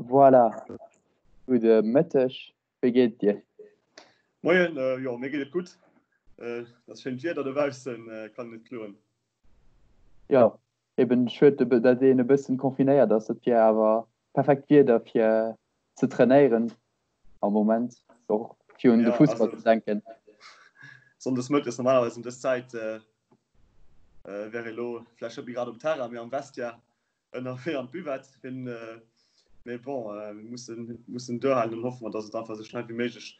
Voilà, gudde Mëtteg, wéi geet et dir? Moien, jo mir geet et gutt. Et ass schéint Wieder dobaussen, kann net kloen. Jo, eben schued dat een e bëssen confinéiert ass, dat wier awer perfekt Wieder fir ze trainéieren am Moment, och fir un de Fussball ze denken. Sonndes mëttes normalerweis ëm dës Zäit wär ee lo vläicht net méi grad um Terrain, mee am Vestiaire ënnerwee an d'Buvette fir mee bon, mir mussen, mussen duerhalen an hoffe mer, dass et einfach esou schnell wéi méiglech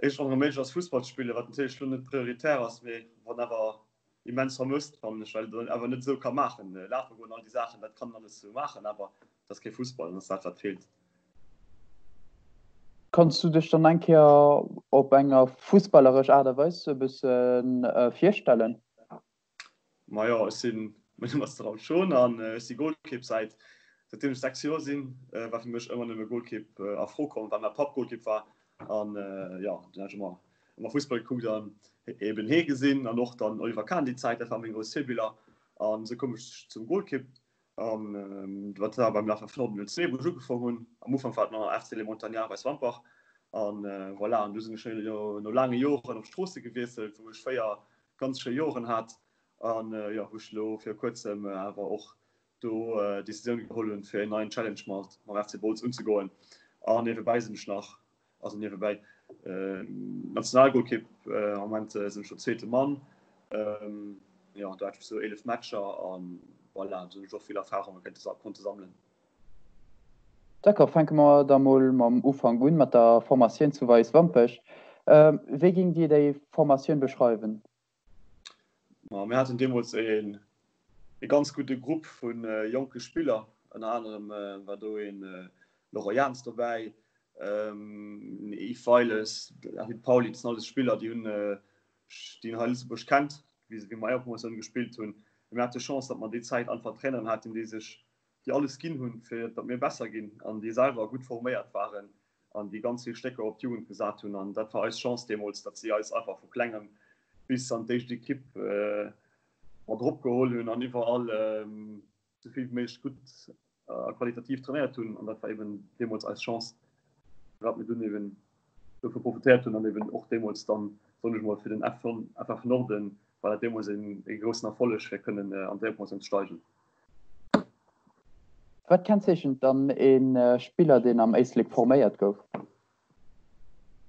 iergendwann erëm méiglech ass Fussball ze spillen, wat natierlech elo net prioritär ass, mee wann awer immens vermësst, fannen ech, well et awer net esou ka maachen. Lafe goen, all déi Saachen, dat kann een alles esou maachen, awer et ass kee Fussball an dat ass dat, wat feelt. Kanns du dech dann eng Kéier op enger fussballeresch Aart a Weis e bësse virstellen? Majo, ech sinn, mäin Numm ass de Raoul Schon an ech si Golkipp säit säitdeem ech 6 Joer sinn. War fir mech ëmmer nëmme Golkipp a Fro komm, well mäi Papp Golkipp war an jo, dunn hat ech ëmmer ëmmer Fussball gekuckt an eben hee gesinn an och dann Oliver Kahn déi Zäit, dat ware meng grouss Virbiller an esou koum ech zum Golkipp an dat war beim FF Norden 02, wou ech ugefaang hunn. Am Ufank war et nach FC Les Montagnards Weiswampach an voilà, an du sinn ech no laange Joren op Stroosse gewiesselt, wou ech 4 ganz schéi Joren hat an jo wou ech elo vir kuerzem awer och do Decisioun geholl hunn fir een neien Challenge mat mam FC Wolz unzegoen an niewebäi sinn ech nach also niewebäi Nationalgolkipp am Moment sinn ech do zweete Mann jo do hat ech sou 11 Matcher an voilà do hunn ech och vill Erfarunge konnte sammelen. D'accord, fänke mer da mol mam Ufank un, mat der Formatioun zu Weiswampech. Wéi géingt Dir déi Formatioun beschreiwen? Ma mir haten deemools ee ganz gudde Grupp vu jonke Spiller. Ënner anerem war do ee Laurent Jans dobäi, Yves Weiles, David Pauly, dat sinn alles Spiller, déi hunn, déi een hei a Lëtzebuerg kennt, wéi mer Éierpromotioun gespillt hunn. Mir hate Chance, datt mer déi Zäit einfach Traineren haten, déi sech déi alles ginn hunn, fir datt mir besser ginn an déi selwer gutt forméiert waren an déi ganz vill Stécker op d'Jugend gesat hunn. An dat war eis Chance deemools, datt si eis einfach vu klengem bis an d'éischt Ekipp mat eropgeholl hunn an iwwerall esou vill wéi méiglech gutt a qualitativ trainéiert hunn. An dat war eben deemools eis Chance, firwat mir dunn eben dovu profitéiert hunn an eben och deemools dann, soen ech mol, fir den FF Norden war dat deemools ee groussen Erfolleg, fir kënnen an d'Éierepromotioun ze steigen. Wat kennzeechent dann ee Spiller, deen am Éislek forméiert gouf?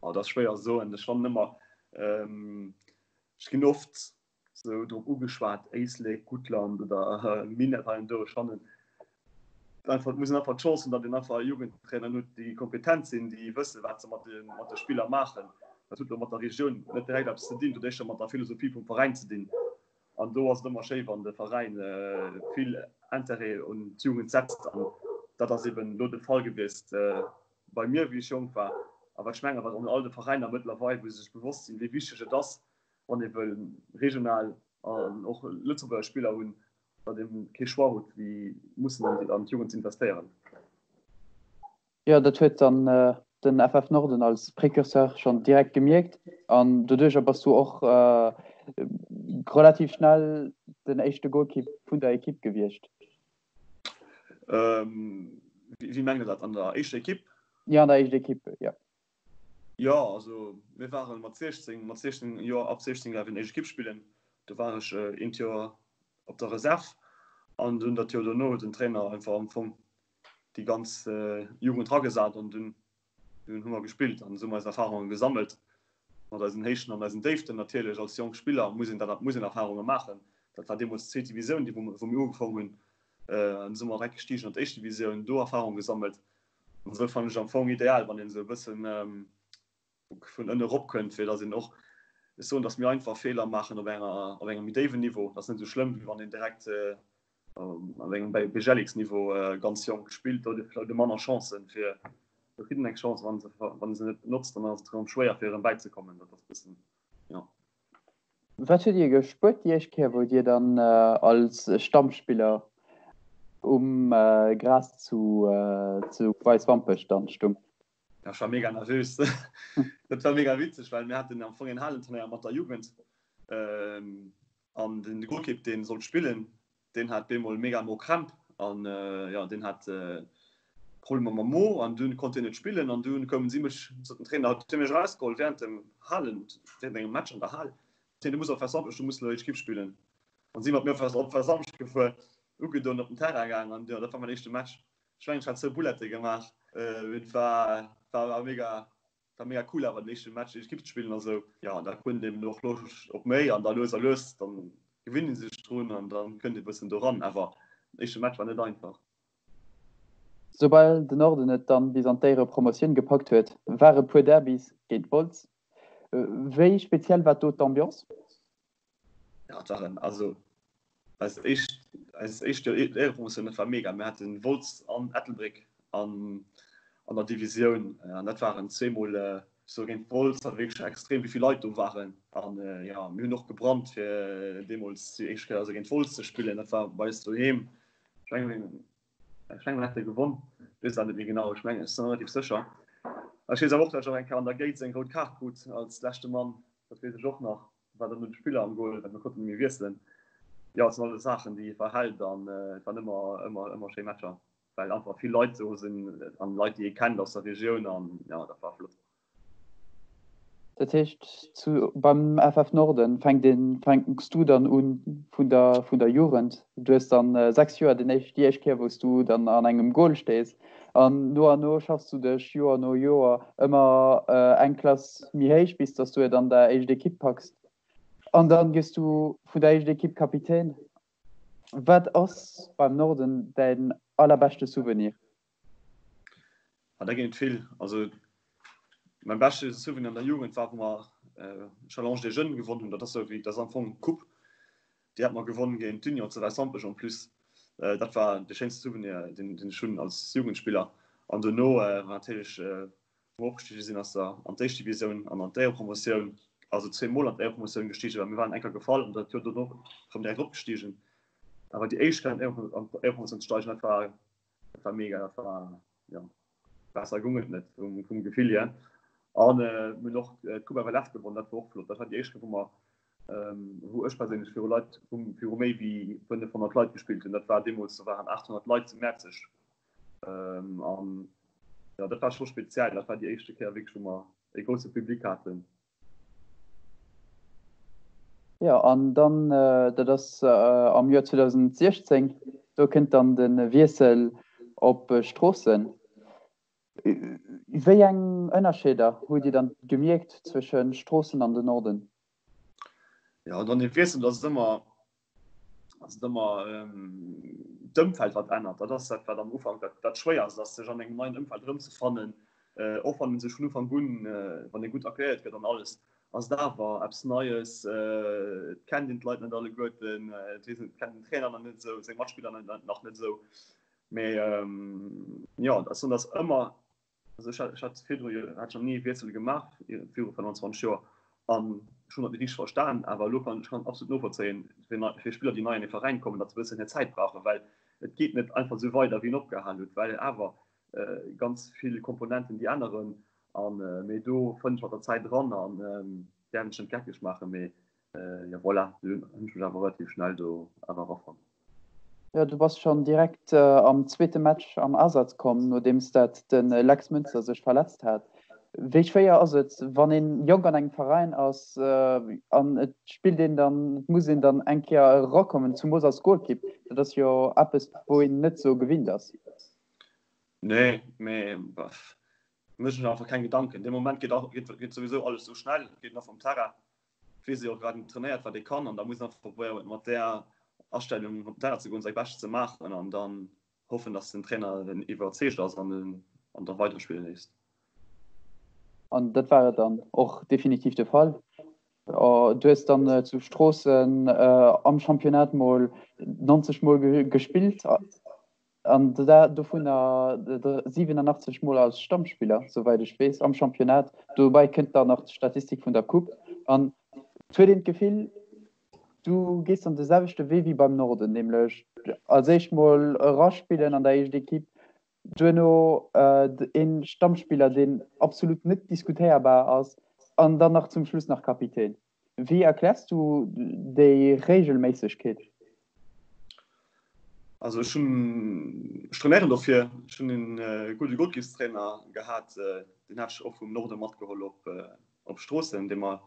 Oh, dat ass schwéier ze soen. Ech fannen ëmmer, ech ginn oft sou drop ugeschwat, Éislek, Guttland oder Minett hei an do. Ech fannen einfach, et muss een einfach d'Chance hunn, datt een einfach Jugendtraineren huet, déi kompetent sinn, déi wëssen, wat se mat de Spiller maachen. Dat huet elo mat der Regioun net direkt eppes ze dinn, et huet éischter mat der Philosophie vum Veräin ze dinn. An do ass et ëmmer schéi, wann de Veräin vill Interêt un d'Jugend setzt. An dat ass eben elo de Fall gewiescht bei mir, wéi ech jonk war. A wat ech mengen, wat an all de Veräiner mëttlerweil, wou se sech bewosst sinn, wéi wichteg et ass, wann ee wëll regional an och Lëtzebuerger Spiller hunn, datt ee kee Choix huet, wéi mussen an d'Jugend ze investéieren. Jo, dat huet dann den FF Norden als Precurseur schonn direkt gemierkt an doduercher bass du och relativ schnell den éischte Golkipp vun der Ekipp gewiescht. Wéi mengt Der dat? An der éischter Ekipp? Jo, an der éischter Ekipp, jo. Jo, also mir ware mat 16, mat 16 Joer, ab 16 däerf een éischt Ekipp spillen. Do war ech eent Joer op der Reserve an dunn dat Joer dono huet den Trainer einfach am Fong déi ganz Jugend dragesat an dunn dunn hu mer gespillt an esou hu mer eis Erfarunge gesammelt mat eisen Héichten an eisen Déiften. Natierlech als jonk Spiller muss een dat muss een Erfarunge maachen. Dat war deemools d'zweet Divisioun, déi wou mir ugefaangen hunn an esou mer direkt gestigen an d'éischt Divisioun, do Erfarung gesammelt. An esou fannen ech am Fong ideal, wann een esou e bëssen vun ënne rop kënnt, fir datt een och, ech soen, datt mir einfach Feeler maachen op enger, op engem méi déiwen Niveau. Dat ass net esou schlëmm, wéi wann een direkt op engem BGLX-Niveau ganz jonk spillt. Do huet e manner Chancen, fir, do kritt en eng Chance, wann se, wann e se net benotzt, dann ass et erëm schwéier, fir erëm bäizekommen. Dat ass e bëssen, jo. Wat huet Dir gespuert déi éischt Kéier, wou Dir dann als Stammspiller um Gras zu Weiswampech dann stung? Ja, ech war mega nervös. Dat war mega witzeg, well mir haten am Fong een Halenturnéier mat der Jugend. An den Golkipp, deen sollt spillen, deen hat bemol mega Mokrämp an jo, deen hat. Problemer mam Mo an dunn konnt hien net spillen an dunn koumen si mech, sot den Trainer, huet hie mech erausgeholl während dem Halen, während engem Match an der Hal, sot hien, du muss op Versammlech, du muss elo éischt Equipe spillen. An si mat mir op Versammlech gefuer, ugedoen, op den Terrain gaang an jo, dat war mäin éischte Match. Ech mengen, ech hat zwou Bullette gemaach, mee et war, war awer mega, war mega cool awer den éischte Match éischt Equipe ze spillen a sou. Jo, an da kënnt een och Loscht op méi an da lues a lues, dann gewinnt ee sech drun an da kënnt ee bëssen doran. Awer den éischte Match war net einfach. Soubal de Norden et dann bis an d'Éierepromotioun gepackt huet, ware puer Derbys géint Wolz. Wéi speziell war do d'Ambiance? Ja, et waren also eis éischt eis éischt Éierepromotioun, dat war mega. Mir haten Wolz an Ettelbréck an an der Divisioun an dat waren zweemol sou géint Wolz war wierklech extrem wéi vill Leit do waren an jo mir hunn och gebrannt fir deemools déi éischt Kéier also géint Wolz ze spillen. Dat war bei eis doheem. Ech mengen, ech mengen, mir hätte gewonn. Ech weess awer net méi genau. Ech mengen, ech sinn relativ sécher. Ech weess awer och, datt ech och eng Kéier an der Géiz eng rout Kaart krut als leschte Mann. Dat weess ech och nach. War dann no de Spiller am Goal, well mir konnten net méi wiesselen. Jo, et sinn alles Saachen, déi ee verhält an et waren ëmmer, ëmmer, ëmmer schéi Matcher, well einfach vill Leit do sinn an Leit, déi ee kennt aus der Regioun an jo, dat war flott. Dat heescht zu beim FF Norden fänkt een fänks du dann un vun der vun der Jugend. Du hues dann 6 Joer den éischt déi éischt Kéier wou s du dann an engem Goal stees an no an no schaffs du dech Joer no Joer ëmmer eng Klass méi héich bis dass du et an der éischt Ekipp packs an dann gëss du vun der éischt Ekipp Kapitän. Wat ass beim Norden däin allerbeschte Souvenir? Ah, da ginn et vill. Also mein beschte Souvenir an der Jugend war, wou mer Challenge des Jeunes gewonnen hunn. Dat ass esou wéi, dat ass am Fong d'Coupe. Déi hat mer gewonnen géint d'Union zu Wäiswampech en plus. Dat war de schéinste Souvenir, deen ech hunn als Jugendspiller. An dono war natierlech, wou mer opgestige sinn, ass der an d'éischt Divisioun an an d'Éierepromotioun, also zweemol an d'Éierepromotioun gestigen, well mir waren eng Kéier gefall an dat Joer dono erëm direkt opgestigen. Awer déi éischt Kéier an d'Éierepromotioun ze steigen, dat war Dat war mega, dat war ja, besser goung et net vum, vum Gefill hier. An äh, mir hunn och äh, d'Coupe FLF gewonnen, dat war och flott. Dat war déi éischt Kéier, wou mer ähm, wou ech perséinlech viru Leit, viru méi wéi 500 Leit gespillt hunn. Dat war deemools, do waren 800 Leit zu Mäerzeg. Ähm, an ja, dat war scho speziell. Dat war déi éischte Kéier wierklech, wou mer e grousse Public haten. Jo, an dann, dat ass am Joer 2016, do kënnt dann de Wiessel op Stroossen. Wéi eng Ënnerscheeder hutt Dir dann gemierkt zwësche Stroossen an den Norden? Jo, dann de Wiessel, dat ass ëmmer ass et ëmmer d'Ëmfeld, wat ännert. Dat ass dat, wat am Ufank dat, dat Schwéierst ass, sech an engem neien Ëmfeld erëmzefannen. Och wann ee sech vun Ufank un, wann ee gutt accueilliert gëtt an alles, ass et awer eppes Neies. Et kennt een d'Leit net alleguerten, et weess een, et kennt den Trainer nach net esou, seng Matspiller nach net esou. Mee jo, ech soen, dat ass ëmmer Also ech hat, ech hat virdru jo, hat ech nach ni e Wiessel gemaach viru 25 Joer an ech hunn dat net richteg verstan, awer elo kann ech kann absolut novollzéien, fir nei, fir Spiller déi nei an ee Veräin kommen, datt se e bëssen hir Zäit brauchen, well et geet net einfach esou weider wéi een opgehal huet, well awer ganz vill Komponenten déi änneren an mee do fënnt ech mat der Zäit eran an däerf mech net geckeg maachen, mee Jo voilà, dunn hunn ech mech awer relativ schnell do awer erafonnt. Jo, du bass schonn direkt am zweete Match am Asaz komm, nodeems dat de Lex Münzer sech verletzt hat. Wéi schwéier ass et, wann een jonk an engem Veräin ass an et spillt een dann, et muss een dann eng Kéier erakommen, zumools als Golkipp, dat ass jo eppes, wou een net sou gewinnt ass. Nee, mee bof, mécht mech einfach keng Gedanken. Dee Moment geet geet souwisou alles sou schnell, et geet nach vum Terrain. weess jo och grad net trainéiert wat e kann an da muss en einfach probéieren mat där Astellung op den Terrain ze goen, säi Bescht ze maachen an dann hoffen, datt den Trainer iwwerzeegt ass an en an da weiderspille léisst. An dat war et dann och definitiv de Fall. Du hues dann zu Stroossen am Championnat mol 90 mol gespillt. An dovunner 87 Mol als Stammspiller, souwäit ech weess, am Championnat. Dobäi kënnt dann nach d'Statistik vun der Coupe. An et huet een d'Gefill, du gees dann de selwechte Wee wéi beim Norden, nämlech als éischt mol eraspillen an der éischt Ekipp, duerno ee Stammspiller, deen absolut net diskutéierbar ass, an dann nach zum Schluss nach Kapitän. Wéi erkläers du déi Reegelméissegkeet? Also ech hunn, ech trainéieren dofir. Ech hunn een gudde Golkippstrainer gehat, deen hat ech och vum Norde matgeholl op op Stroossen, dee mer,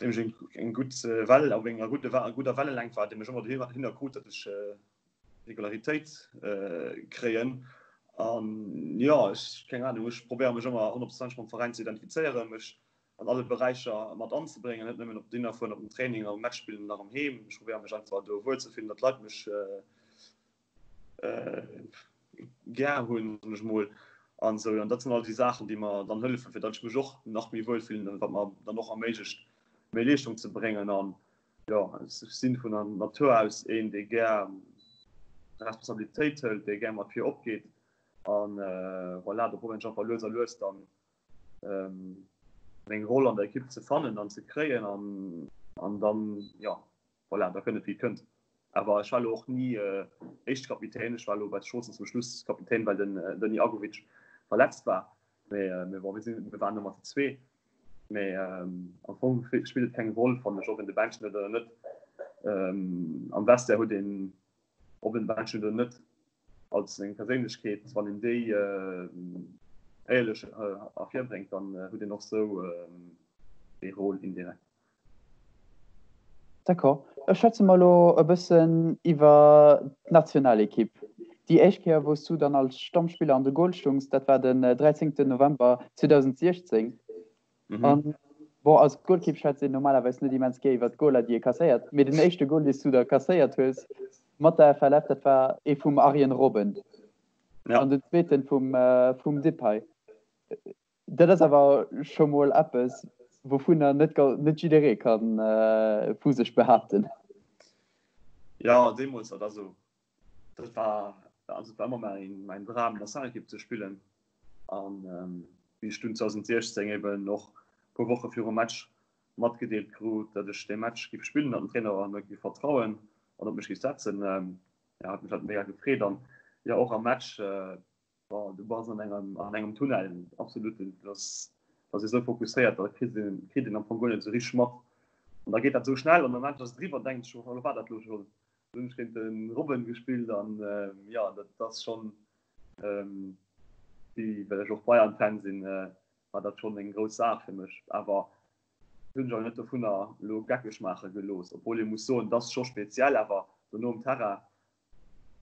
deem ech eng gutt Well, op enger gudde gudder Wellelängt war, dee mech ëmmer dohinner krut, datt ech Regularitéit kréien. An jo, ech, keng Ahnung, ech probéiere mech ëmmer honnertprozenteg mam Veräin ze identifizéieren, mech an alle Beräicher mat anzebréngen, net nëmmen op Dinner fueren, op den Training, am Match spillen nach am Heem. Ech probéiere mech einfach do wuel ze fillen, datt d'Leit mech gär hunn, soen ech mol, an esou. An dat sinn all déi Saachen, déi mer dann hëllefen, fir datt ech mech och nach méi wuel fillen, wat mer dann och erméiglecht, méi Leeschtung ze bréngen. An jo, ech si vun der Natur aus een, dee gär Responsabilitéit hëlt, dee gär mat vir opgeet. An voilà, do probéieren ech einfach lues a lues dann meng Roll an der Ekipp ze fannen an ze kréien an an dann jo voilà, da kënnt et wéi et kënnt. Awer ech war elo och ni éischte Kapitän, ech war elo bei Stroossen zum Schluss Kapitän, well den Denis Agovic verletzt war. Mee mee bon, mir sinn mir waren ëmmer zu zwee. Mee am Fong spillt et keng Roll fannen ech, ob een de Bändchen huet oder net. Am Vestiaire huet een ob een de Bändchen huet oder net, als seng Perséinlechkeet, wann een déi éierlech ervirbréngt, dann huet een och sou dee Rôle indirekt. D'accord. Ech schwätze mer elo e bëssen iwwer d'Nationalekipp. Déi éischt Kéier, wou s du dann als Stammspiller an de Goal stungs, dat war den 13. November 2016. An bon, als Golkipp schwätzt een normalerweis net immens gär iwwer d'Goler, déi ee kasséiert, mee den éischte Gol, dee s du da kasséiert hues mat der FLF, dat war ee vum Arjen Robben. Ja. An den zweeten vum, vum Depay. Dat ass awer scho mol eppes, wouvunner net, net jidderee ka vu sech behaapten. Ja, deemools, dat ass esou. Dat war, also et war ëmmer mäin, mäin Dram, Nationalekipp ze spillen. An wéi ech dunn 2016 eben och e puer Woche virum Match matgedeelt krut, datt ech dee Match géif spillen, datt den Trainer a mir géif vertrauen an op mech géif setzen, jo, hat mech dat mega gefreet. An jo, och am Match, bon, du bass an engem, an engem Tunnel, absolut, du ass, ass ee sou fokusséiert, da kritt een, kritt een am Fong guer net esou richteg mat. An da geet dat esou schnell an am Match ass et eriwwer, denkt ech, wou war dat elo schonn? Do hunn ech géint de Robben gespillt an jo, dat ass schonn, Wéi well ech och Bayern-Fan sinn, war dat schonn eng grouss Saach fir mech. Awer hunn ech awer net dovunner elo geckeg maache gelooss. Obwuel ee muss soen, et ass scho speziell, awer dono um Terrain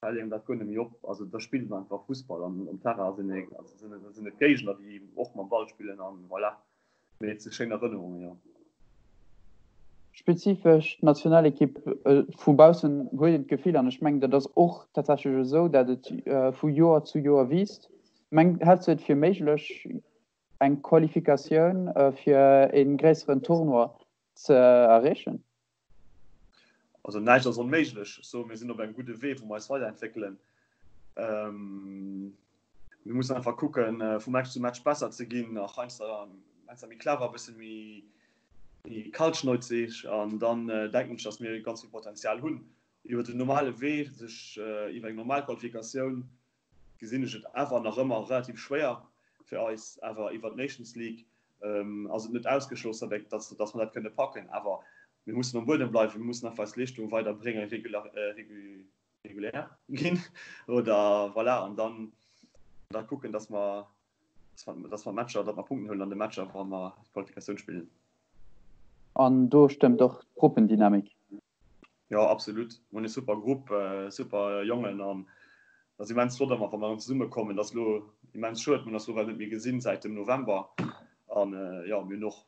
fält engem dat guer net méi op. Also da spillt een einfach Fussball an um Terrain sinn et Géigner, déi och mam Ball spillen an voilà. Mee et si schéin Erënnerungen, jo. Spezifesch d'Nationalekipp, vu baussen huet een d'Gefill, an ech mengen dat ass och tatsächlech esou, dat et vu Joer zu Joer wiisst. Meng, häls du et fir méiglech eng Qualifikatioun fir e gréisseren Tournoi ze erreechen? Also näischt ass onméiglech. Ech soen, mir sinn op engem gudde Wee, wou mer eis weiderentwéckelen. Mir mussen einfach kucken, vu Match zu Match besser ze ginn, nach heiansdo heiansdo méi clever, e bësse méi méi kaltschneuzeg. An dann denken ech, datt mir ganz vill Potenzial hunn. Iwwer den normale Wee, sech iwwer eng normal Qualifikatioun gesinn ech et awer nach ëmmer relativ schwéier fir eis. Awer iwwer d'Nations League ass et net ausgeschloss, datt mer dat kënne packen. Awer mir mussen um Buedem bleiwen, mir mussen einfach eis Leeschtung weider bréngen, regulär ginn oder voilà, an dann da kucken, datt mer, datt mer Matcher, datt mer Punkten huelen an de Matcher, wa mer d'Qualifikatioun spillen. An do stëmmt och d'Gruppendynamik? Jo, absolut. Mir hunn e super Grupp, super Jongen an et ass immens flott ëmmer, wa mer erëm zesumme kommen. Et ass elo immens schued, mir hunn eis elo well net méi gesinn säit dem November an jo, mir hunn och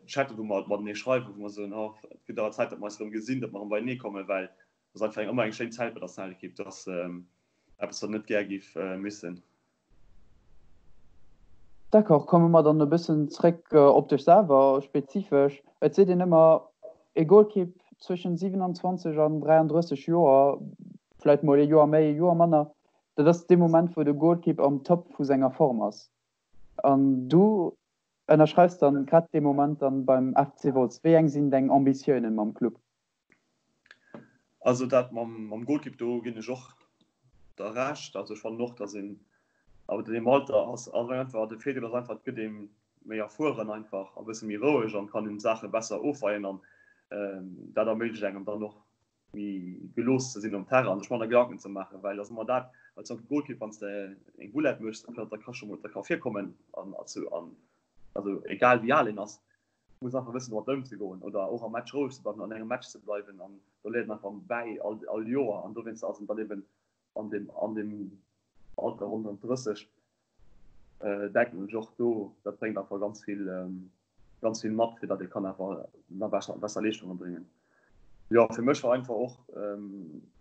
Chatten, wou mer matenee schreiwen, wou mer soen, oh, et gëtt awer Zäit, datt mer eis erëm gesinn, datt mer erëm beienee kommen, well et ass einfach eng ëmmer eng schéin Zäit bei der Nationalekipp. Dat ass eppes, wat een net gär géif missen. D'accord, komme mer dann e bëssen zréck op dech selwer spezifesch. Et seet een ëmmer, e Golkipp zwëschen 27 an 33 Joer, vläit mol ee Joer méi, ee Joer manner, dat ass dee Moment, wou de Golkipp am Top vu senger Form ass. An du ënnerschreifs dann grad dee Moment dann beim FC Wolz. Wéi eng sinn deng Ambitiounen mam Club? Also dat mam, mam Golkipp do ginn ech och der Recht. Also ech fannen och, datt een awer deem Alter ass ass einfach de Virdeel ass einfach, et gëtt ee méi erfueren einfach a bësse méi roueg an kann een Saache besser ofweien an dat erméiglecht engem dann och. méi gelooss ze sinn um Terrain an sech manner Gedanken ze maachen, well ass ëmmer dat als jonke Golkipp, wann s de eng Boulette méchs, da ka scho mol, da ka virkommen an an also egal wéi al een ass, muss einfach wëssen domat ëmzegoen oder och am Match roueg ze bleiwen, an engem Match ze bleiwen an do léiert een einfach bäi all all Joer an dowéinst ass en dann eben an deem an deem Alter ronderëm 30 denken ech och do, dat bréngt einfach ganz vill ganz vill mat, fir datt ee kann awer nach besser besser Leeschtunge bréngen. Jo, fir mech war einfach och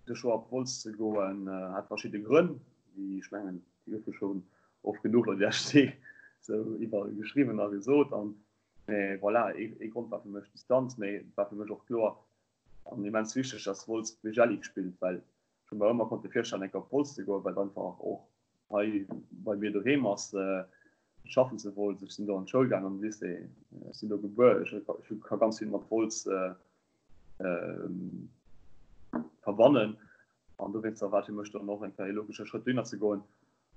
de Choix op Wolz ze goen hat verschidde Grënn, déi ech mengen déi goufe schonn oft genuch lo déi lescht Deeg sou iwwer geschriwwen a gesot an mee voilà, ee Grond war fir mech d'Distanz, mee et war fir mech och kloer an immens wichteg, datt Wolz d'Bejali spillt, well ech hu mer ëmmer konnte virstellen eng Kéier op Wolz ze goen, well et einfach och hei bei mir doheem ass. Ech schaffen zu Wolz, ech sinn do an d'Schoul gaangen, am Lycée, ech sinn do gebuer, ech ka ganz vill mat Wolz verbannen an dowéinster war et fir mech dann och eng Kéier ee logesche Schrëtt dohinner ze goen.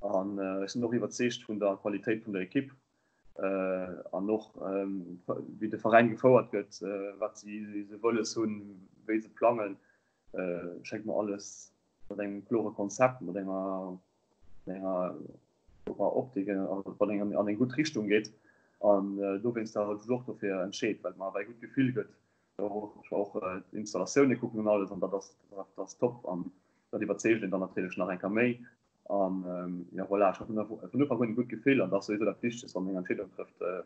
An ech sinn och iwwerzeegt vun der Qualitéit vun der Ekipp an och wéi de Veräin gefouert gëtt, wat si wëlles hunn, wéi se plangen, schéngt mer alles mat engem klore Konzept, mat enger enger klorer Optik, wat eng an eng gutt Richtung geet. An dowéinst hat ech mech och dofir entscheet, well et mer awer e gutt Gefill gëtt. Ech war och d'Installatioune kucken an alles an dat ass dat ass top an dat iwwerzeegt een dann natierlech nach eng Kéier méi. An jo voilà, ech hat vun Ufank un e gutt Gefill an dat ass souwisou dat Wichtegst, wann een eng Entscheedung trëfft,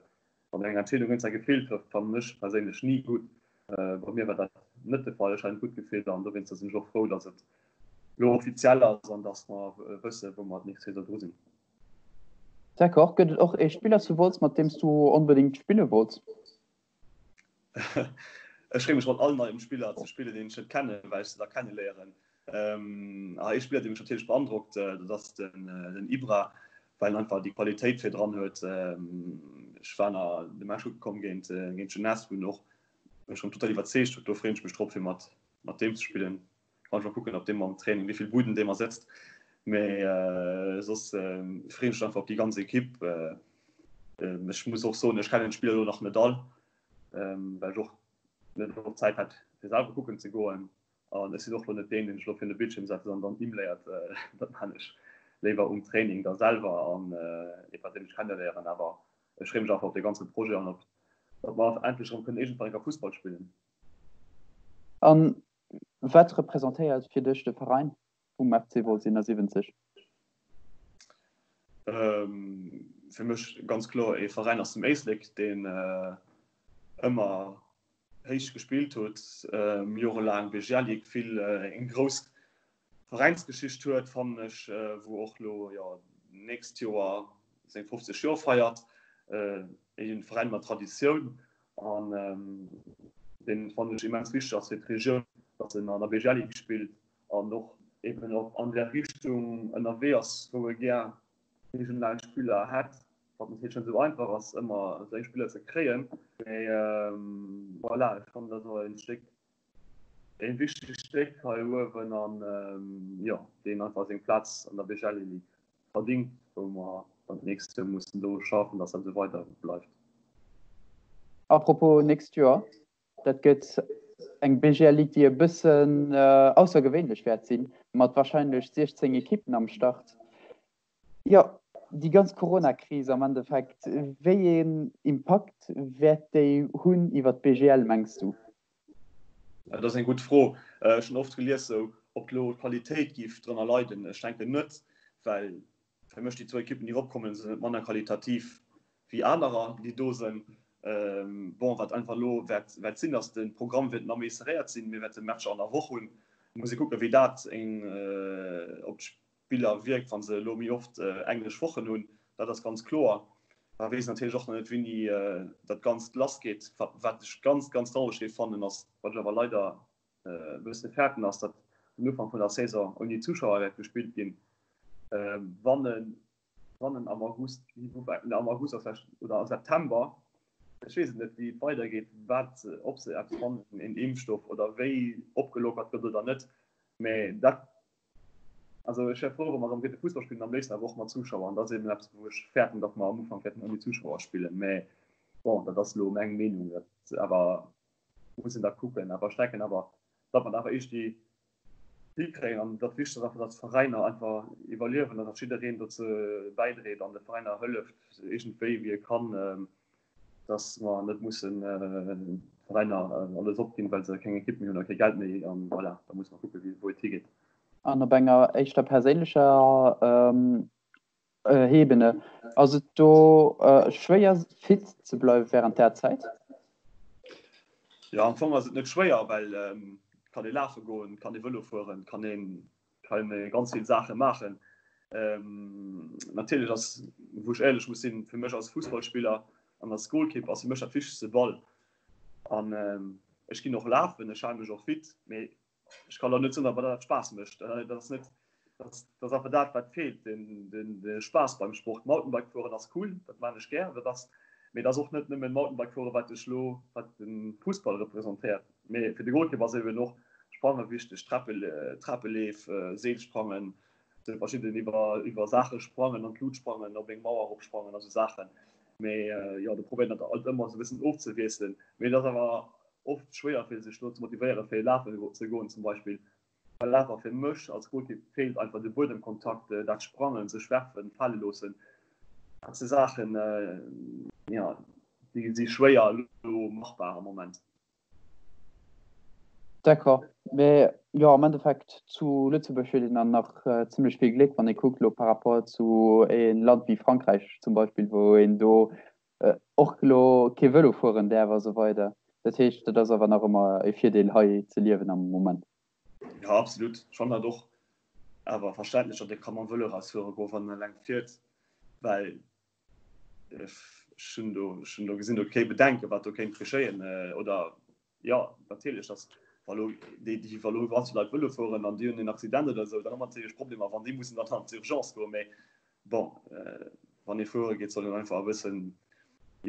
Wann eng Entscheedung géint säi Gefill trëfft, fannen ech perséinlech ni gutt. Bei mir war dat net de Fall. Ech hat en gutt Gefill an dowéinster sinn ech och frou, datt et elo offiziell ass an datt mer wëssen, wou mer d'nächst Saison dru sinn. D'accord. Gëtt et och ee Spiller zu Wolz, mat deem s du onbedéngt spille wollts? Ech freeë mech mat allen neiem Spiller ze spillen, deen ech net kennen, well ech se da kenneléieren. A ee Spiller, dee mech natierlech beandrockt, dat ass den Ibra, well en einfach déi Qualitéit virdran huet. Ech war nach de Match kucke komm géint d'Jeunesse, wou en och mech schonn total iwwerzeegt huet. Do freeën ech mech drop, fir mat deem ze spillen. Kann ech mol kucken, ob dee am Training, wéi vill Buden dee mer setzt. Mee soss freeën ech mech einfach op déi ganz Ekipp. Ech muss och soen, ech kennen d'Spiller elo nach net all, well ech och net genuch Zäit hat, fir selwer kucken ze goen. An ech sinn och lo net deen, deen sech lo virun de Bildschierm setzt an dann imléiert. Dat maan ech léiwer um Training da selwer an iwwer deem ech kenneléieren. Awer ech freeë mech einfach op dee ganze Projet an op, datt mer endlech erëm kënnen iergendwann eng Kéier Fussball spillen. An wat representéiert fir dech de Veräin vum FC Wolz 71? Fir mech ganz kloer ee Veräin aus dem Éislek, deen ëmmer héich gespillt huet, jorelaang BGL-Ligue vill eng grouss Veräinsgeschicht huet, fannen ech, wou och lo jo nächst Joer seng 50 Joer feiert. Ee Veräin mat Traditioun an deen fannen ech immens wichteg ass fir d'Regioun, datt en an der BGL-Ligue spillt an och eben och an där Richtung ënnerwee ass, wou e gär regional Spiller hätt, wat natierlech net esou einfach ass, ëmmer esou eng Spiller ze kréien. Mee voilà, ech fannen dat ass e Stéck, e wichtegt Stéck hei uewen an jo, deen einfach seng Plaz an der BGL-Ligue verdingt, wou mer dann d'nächst Joer mussen dru schaffen, dass dat esou weider bleift. Apropos nächst Joer, Dat gëtt eng BGL Ligue, déi e bëssen aussergewéinlech wäert sinn, mat warscheinlech 16 Ekippen am Start. Jo, déi ganz Corona-Kris am Endeffekt, wéi een Impakt wäert déi hunn iwwer d'BGL, mengs du? Dat ass eng gutt Fro. Ech hunn oft gelies, sou, ob elo d'Qualitéit géif drënner leiden. Ech denken net, well fir mech déi zwou Ekippen, déi eropkommen, sinn net manner qualitativ wéi anerer, déi do sinn. Bon, wat einfach elo wäert wäert sinn, ass de Programm wäert nach méi serréiert sinn. Mir wäerte Matcher an der Woch hunn. Muss ee kucken, wéi dat eng op d'Spiller wierkt, wa se elo méi oft englesch Wochen hunn. Dat ass ganz kloer. Da weess natierlech och nach net, wéini dat Ganzt lassgeet. Wat ech ganz, ganz traureg géif fannen, ass, wat ech awer leider e bësse fäerten, ass, datt den Ufank vun der Saison ouni Zuschauer wäert gespillt ginn. Wann en wann en am August, am August ass vläicht, oder am September, ech weess et net, wéi et weidergeet, wat, ob se eppes fannen, een Impfstoff oder wéi opgelockert gëtt oder net, mä dat, also ech wär frou, wa mer erëm géife Fussball spillen, am léifsten awer och mat Zuschauer an dat ass eben eppes, wou ech fäerten, datt mer am Ufank wäerten ouni Zuschauer spillen, mä bon, dat ass elo meng Meenung, dat awer muss een da kucken, awer ech denken awer. Datt mer et awer iergendwéi hikréien. An dat Wichtegst ass einfach, datt d'Veräiner einfach iwwerliewen an datt jiddereen dozou bäidréit an de Veräiner hëlleft, iergendwéi wéi e kann, datt mer net mussen d'Veräiner alles opginn, well se keng Ekipp méi hunn a kee Geld méi. An voilà, da musse mer kucken, wou et higeet. An op enger éischter perséinlecher Ebene, ass et do schwéier fit ze bleiwe wärend där Zäit? Jo, am Fong ass et net schwéier, well et kann ee lafe goen, et kann ee Vëlo fueren, et kann ee kann ee ganz vill Saache maachen. Natierlech ass, wou ech éierlech muss sinn, fir mech als Fussballspiller an als Golkipp ass fir mech dat Wichtegste de Ball. An ech ginn och lafen, ech hale mech och fit, mee Ech kann der net soen, datt dat Spaass mécht. Dat ass net, dat ass einfach dat, wat feelt, den, den, de Spaass beim Sport. Mountainbike fueren ass cool, dat maan ech gär, dat ass, mee et ass och net nëmmen Mountainbike fueren, wat ech lo, wat de Fussball representéiert. Mee fir de Golkipp ass eben och Sprange wichteg, Trape, Trapeleef, Seelsprangen, sou verschidden iwwer, iwwer Saache sprangen, an d'Lut sprangen, op eng Mauer eropsprangen a sou Saachen. Mee jo, do probéiert een dat alt ëmmer sou e bëssen ofzewiesselen. Mee et ass awer oft schwéier fir sech do ze motivéieren fir lafen ze goen zum Beispill, well awer fir mech als Golkipp feelt einfach de Buedemkontakt, dat Sprangen, sech werfen, fale loossen, dat si Saachen, jo, déi si schwéier elo machbar am Moment. D'accord, mee jo am Endeffekt zu Lëtzebuerg huet een dann nach zimlech vill Gléck, wann ee kuckt elo par rapport zu e Land wéi Frankräich zum Beispill, wou een do och elo kee Vëlo fueren däerf a sou weider. Dat heescht, et ass awer nach ëmmer e Virdeel hei ze liewen am Moment. Jo, absolut. Ech fannen dat och awer verständlech, datt ee ka mam Vëlo erausfuere goen, wann en eleng fiert, well ech hunn do, ech hunn do, gesinn do kee Bedenken, wat do kéint geschéien. Oder jo, natierlech, datt wa lo déi, déi wa lo ganz vill Leit Vëlo fueren an déi hunn en Accident oder esou, dann hu mer natierlech Problemer, wann déi mussen dann an d'Urgence goen. Mee Bon, wann ee fuere geet, soll een einfach e bëssen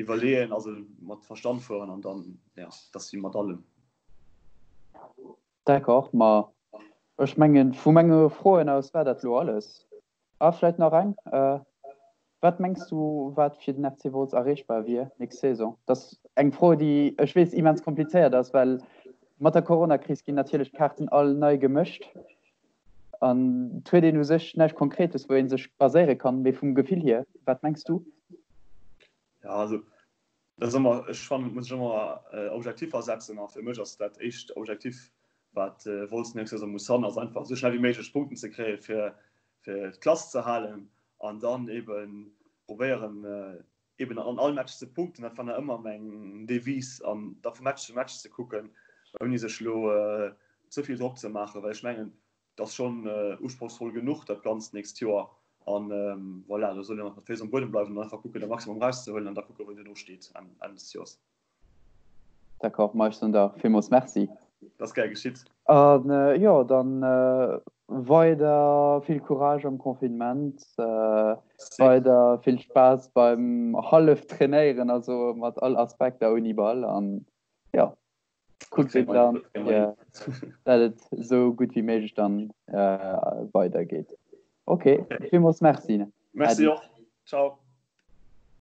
iwwerleeën, also mat Verstand fueren an dann, ja, dat ass wéi mat allem. D'accord, ma ech mengen, vu menge Froen aus war dat elo alles. Ah, vläit nach eng, Wat mengs du, wat fir den FC Wolz erreechbar wier nächst Saison? Dat ass eng Fro, déi, ech weess, immens komplizéiert ass, well mat der Coronakris ginn natierlech d'Kaarten all nei gemëscht. An et huet een u sech näischt Konkretes, wou ee sech baséiere kann. Mee vum Gefill hier, wat mengs du? Ja, also dat ass ëmmer, ech fannen, et muss sech ëmmer Objektiver setzen. A fir mech ass dat éischt Objektiv, wat Wolz nächst Saison muss han, ass einfach esou schnell wéi méiglech Punkten ze kréien, fir fir d'Klass ze halen an dann ebe probéieren, eben an all Match ze punkten. Dat war nach ëmmer meng Devise an da vu Match zu Match ze kucken, ouni sech elo ze vill Drock ze maachen, well ech mengen, et ass schonn usprochsvoll genuch dat Ganzt d'nächst Joer. An voilà, do soll een mat Féiss um Buedem bleiwen an einfach kucken, de Maximum erauszehuelen an da kucken, wou een duerno steet Enn des Joers. D'accord, ma ech soen der villmools Merci. Dat ass gär geschitt. An jo, dann weider vill Courage am Confinement, weider vill Spaass beim hallef trainéieren, also mat all Aspekter ouni Ball an jo, kuckt een dann fir dat et esou gutt wéi méiglech dann weider geet. Ok, villmools Merci. Merci och. Ciao.